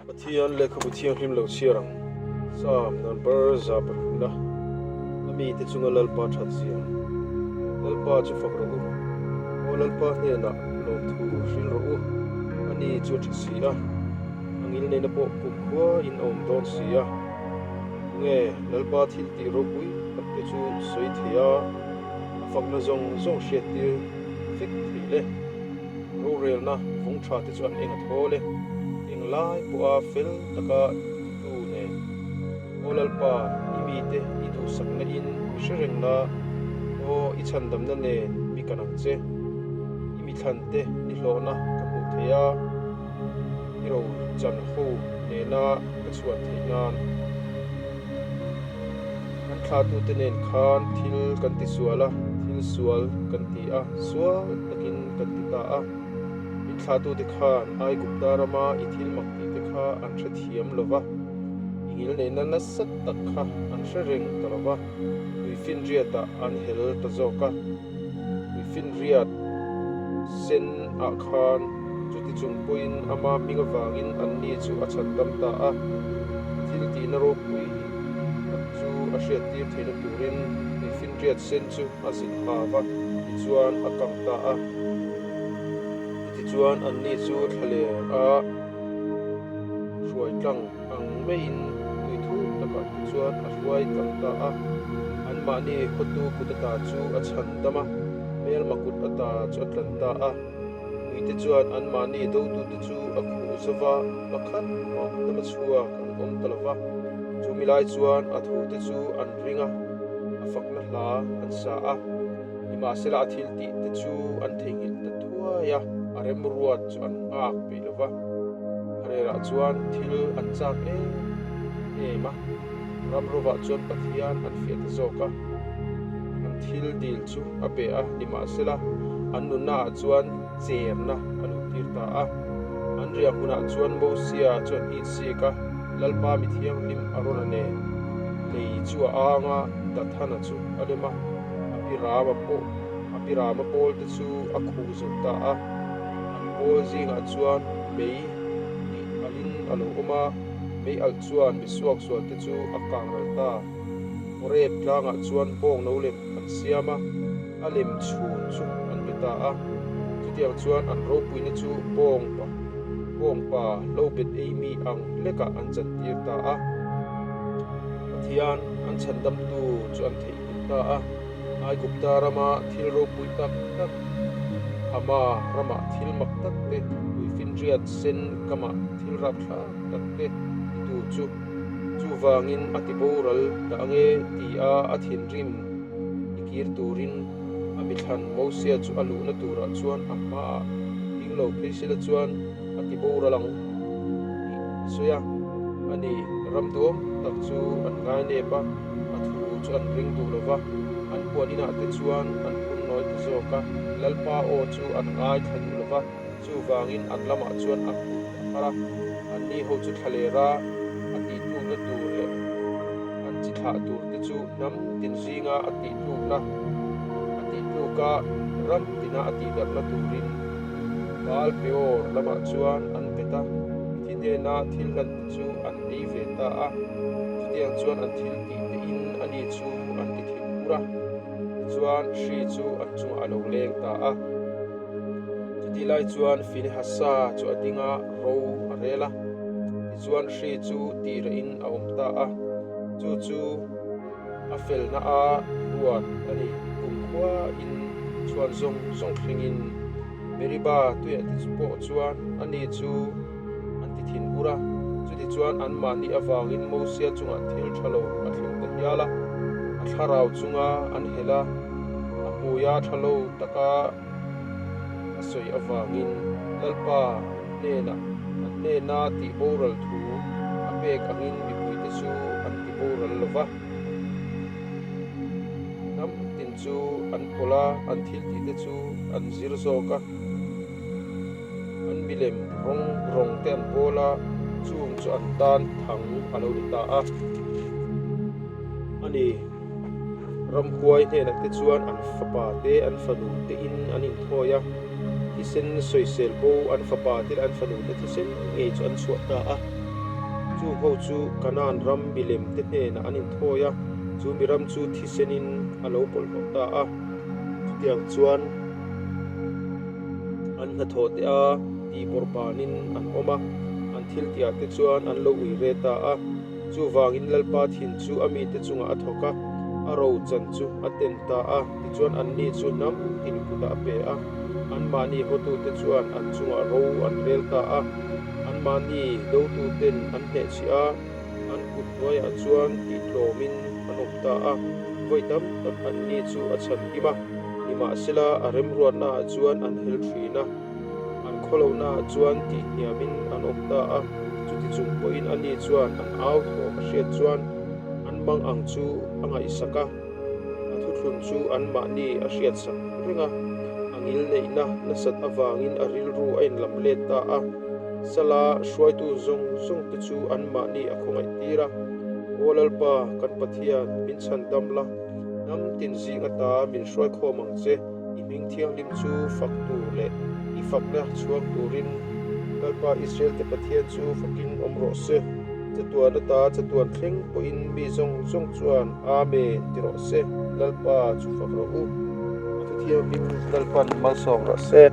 Pathian lehkhabu thianghlim lo chhiar ang. Psalm number 300 a mite chunga Lalpa that zia. Lalpa chu fak rawh u. Aw Lalpa hnenah lawmthu hrilh rawh u. Ani chu a tha si a, a ngilneihna pawh kumkhua in a awm dawn si a. Tunge Lalpa thil tih ropui tak te chu sawi thei a, a fakna zawng zawng hriattir vek thei le. Rorelna vawng tha te chu an eng a thawl e, eng lai pawha fel taka titu nen. Aw Lalpa, i mite i duhsakna in mi hre reng la, aw i chhandamna nen mi kan ang che. I mithlan te ni hlawhna ka hmuh theih a, i ro chan ho nena ka chhuan theih nan. Kan thlatute nen khan thil kan ti sual a, thil sual kan ti a, sual takin kan ti ta a. Min thlatute khan Aigupta rama i thil mak tihte kha an hrethiam lo va, i ngilneihna nasa tak kha an hre reng ta lo va, tuifinriatah an hel ta zawk a. Tuifinriat sen ah khan chuti chung pawhin ama hming avangin anni chu a chhandam ta a, a thil tihna ropui tak chu a hriattir theihna turin tuifinriat sen chu a zin ha va, tichuan a kang ta a. Chutichuan anni chu thlaler a hruai tlang ang maiin tui thuk takah te chuan a hruai tlang ta a. Anmahni khawtu kut ata chu a chhan dam a, hmelma kut ata chu a tlan ta a. Tuite chuan anmahni dotute chu a khuh zo va, pakhat mah dama chhuak an awm ta lo va. Chumi lai chuan a thute chu an ring a, a fakna hla an sa a. Nimahsela a thil tih te chu an theihnghilh ta thuai a, a remruat chu an nghak peih lo va. Tharerah chuan thil an chak em em a, ramrovah chuan Pathian an fiah ta zawk a. An thil dil chu a pe a, nimahsela an nunnaah chuan cherna a luhtir ta a. An riah hmunah chuan Mosia chuan it sik a, Lalpa mi thianghlim a rawn a nen. Lei chu a ang a, Dathana chu a lem a. Abirama pawh Abirama pawl te chu a khuh zo ta a, an pawl zingah chuan mei tih alhin a lo awm a, mei alh chuan mi suaksual te chu a kang ral ta. Horeb tlangah chuan bawng no lem an siam a, a lem chhun chu an pe ta a, chutiang chuan an ropuina chu bawng pa bawng pa lo bet ei mi ang lekah an chantir ta a. Pathian an chhandamtu chu an theih. Ta a, Aigupta rama thil ropui tak tak, Hama rama thil mak tak te, tuifinriat sen kama thil rapthlak tak te titu chu chuvangin a ti boral dah ange ti a a thinrim i kir turin a mithlan Mosia chu a luhna turah chuan a hmaah ding lo phei sela chuan a ti boral ang tih a sawi a. Ani ram duam tak chu an ngainep a. A thu chu an ring duh lo va, an puan inah te chuan an phun nawi ta zawk a. Lalpa aw chu an ngaithla duh lo va, chuvangin an lamah chuan a kut a phar a. Anni ho chu thlaler a, a tihtlukna tur leh an chi thlah tur te chu hnam tin zinga a tihtlukna, a tihtluk a, ram tina a tihdarhna turin Baal Peor lamah chuan an bet a, mithi hnena thil hlan te chu an ei ve ta a, chutiang chuan an thil tih te in a ni chu an ti thin ur a, tichuan hri chu an chungah a lo leng ta a. Chutih lai chuan Finehasa chu a ding a, ro a rel a, tichuan hri chu tih reh in a awm ta a, chu chu a felna a ruat a ni. Kumkhua in chhuan zawng zawng thleng in Meriba tuiah te pawh chuan a ni chu an ti thin ur a, chutichuan anmahni avangin Mosia chungah thil tha lo a thleng ta hial a, a thlarau chunga an hel a, a hmuia tha lo taka a sawi avangin Lalpa hnenah an hnena tih boral thu a pek angin mipuite chu an ti boral lo va. Hnam tin chu an pawlh a, an thil tihte chu an zir zawk a. An milem rawng rawng te an bawl a, chung chu an tan thang a lo ni ta a. A ni, ramhuai hnenah te chuan an fapa te an fanu te in an inthawi a, thisen sawisel bo an fapa te leh an fanu te thisen ngei chu an chhuah ta a. Chung ho chu Kanaan ram milem te hnenah an inthawi a, chu mi ram chu thisenin a lo bawlhhlawh ta a. Chutiang chuan an hnathawh te a tihbawrh banin an awm a, an thiltihah te chuan an lo ui re ta a. Chuvangin Lalpa thin chu a mite chungah a thawk a, a ro chan chu a ten ta a, tichuan anni chu hnam tin kutah a pe a, anmahni hotute chuan an chungah ro an rel ta a, anmahni dotuten an hnehchhiah a, an kut hnuaiah chuan tihtlawmin an awm ta a, vawi tam tak anni chu a chhan him a, nimahsela a remruatnaah chuan an hel thin a. An khawlohnaah chuan tihhniamin an awm ta a, chuti chung pawhin ani chuan an au thawm a hriat chuan an mang ang chu a ngaihsak a, a thuthlun chu anmahni a hriatsak reng a, a ngilneihna nasat avangin a rilru a inlam let ta a, Sala hruaitu zawng zawng te chu anmahni a khawngaih tir a, Aw Lalpa, kan Pathian, min chhan dam la, hnam tin zing ata min hruai khawm ang che. I hming thianghlim chu fak tur leh i fakna chhuak turin Lalpa Israel-te Pathian chu fakin awm rawh se. Chatuan ata chatuan thleng pawhin mi zawng zawng chuan Amen ti rawh se. Lalpa chu fak rawh u. A thu thianghlim Lalpan malsawm rawh se.